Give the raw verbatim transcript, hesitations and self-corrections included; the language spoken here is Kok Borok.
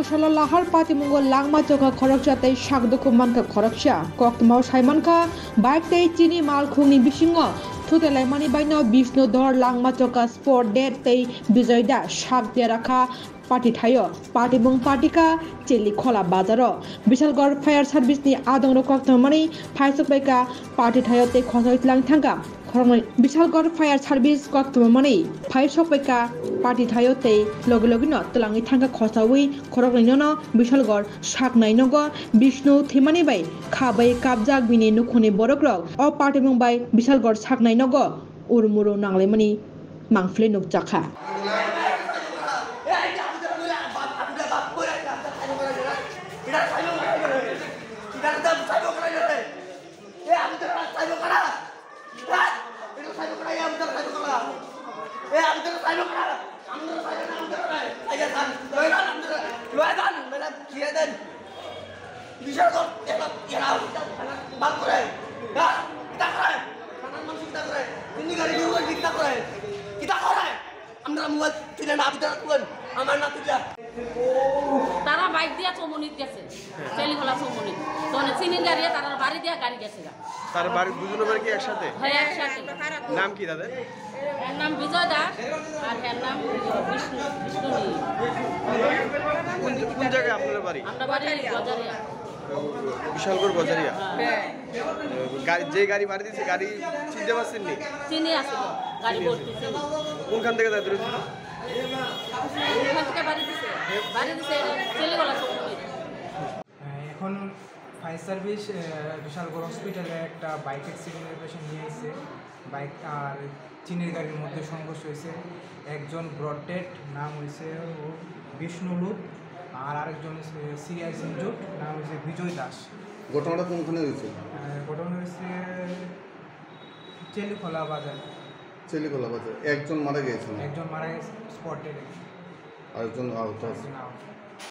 Salo lahar patimungo langma choka khoroksa tei sak dukhu mankha khoroksa. Koktwmao saimankha, bike tei chini malkhungni bisingo thutelaimani baino Bishnu Dhor langma choka spot dead tei Bijoy Das sak derakha patithaio. Patimung patikha Chelikhola bazaro. Bishalgarh Fire Service ni adongrok koktwmani phaisokbaikha patithaio tei khosoi tlang thangkha. Khoroknwi Bishalgarh Fire Service koktwmani phai sokbaikha patithaio tei logi logino twlangwi thangkha khosaui khoroknwinono Bishalgarh saknai nogo Bishnu thwimani bai kha bai kapjak bini nukhungni borokrok o patimung bai Bishalgarh saknai nogo urmuru nanglaimani mangpili nukjakha. Bishalgarh, এরা, এরা, বাদ করে। না? কিতা করে? সাধারণ মানুষ কিতা করে? হিন্দি গাড়ি দিয়ে কিতা করে? কিতা করে? আমরা মোবাইল তুলে না, ভিতরে তুলেন। আমার না তুলে। তারা বাইক দিয়া চৌমনিত গেছে, চেলিখোলা চৌমনিত। তো চিনির গাড়ি তারা বাড়ি দিয়া গাড়ি গেছে গা। তার বাড়ি, দুজনের বাড়ি কি একসাথে? হ্যাঁ, একসাথে। নাম কি তাদের? এর নাম বিজয় দাস আর এর নাম বিষ্ণু, বিষ্ণু নীল। কোন, কোন জায়গায় আপনার বাড়ি? আমরা বাড়ি বাজারিয়া। বিশালগড় বাজারিয়া। হ্যাঁ। গাড়ি, যে গাড়ি বাড়ি দিছে, গাড়ি চিনতে পারছেন নি? চিনি আছে তো, গাড়ি ভর্তি চিনি। কোনখান থেকে যাইতে রয়েছিল? ওখান থেকে বাড়ি দিছে, বাড়ি দিছে, ছেলেবেলা সব। হ্যাঁ, এখন ফায়ার সার্ভিস, আহ, বিশালগড় হসপিটালে একটা বাইক অ্যাক্সিডেন্টের পেশেন্ট নিয়ে এসেছে। বাইক আর চিনির গাড়ির মধ্যে সংঘর্ষ হয়েছে। একজন ব্রড ডেড, নাম হয়েছে ও বিষ্ণু লুত, আর আরেকজন হচ্ছে সিরিয়াস ইনজুর্ড, নাম হচ্ছে বিজয় দাস। ঘটনাটা কোনখানে হয়েছে? আহ, ঘটনা হয়েছে চেলিখোলা বাজার। চেলিখোলা বাজার। একজন মারা গিয়েছেন? একজন মারা গেছে স্পট ডেডে। আরেকজন আহত আছে? একজন আহত।